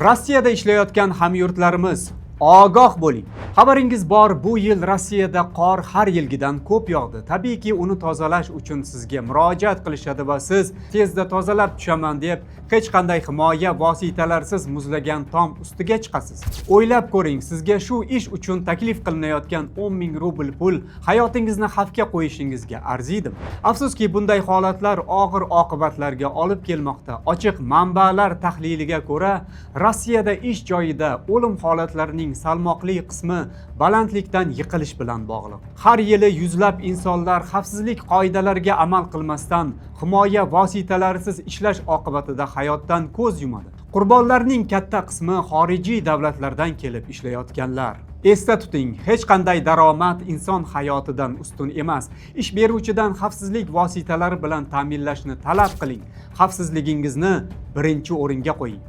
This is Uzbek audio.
Rossiyada ishlayotgan hamyurtlarimiz, ogoh bo'ling. Xabaringiz bor, bu yil Rossiyada qor har yilgidan ko'p yog'di. Tabiiyki, uni tozalash uchun sizga murojaat qilishadi va siz tezda tozalab tushaman deb hech qanday himoya vositalarisiz muzlagan tom ustiga chiqasiz. O'ylab ko'ring, sizga shu ish uchun taklif qilinayotgan 10 ming rubl pul hayotingizni xavfga qo'yishingizga arziydimi? Afsuski, bunday holatlar og'ir oqibatlarga olib kelmoqda. Ochiq manbalar tahliliga ko'ra, Rossiyada ish joyida o'lim holatlarining salmoqli qismi balandlikdan yiqilish bilan bog'liq. Har yili yuzlab insonlar xavfsizlik qoidalariga amal qilmasdan, himoya vositalarisiz ishlash oqibatida hayotdan ko'z yumadi. Qurbonlarning katta qismi xorijiy davlatlardan kelib ishlayotganlar. Esda tuting, hech qanday daromad inson hayotidan ustun emas. Ish beruvchidan xavfsizlik vositalari bilan ta'minlashni talab qiling. Xavfsizligingizni birinchi o'ringa qo'ying.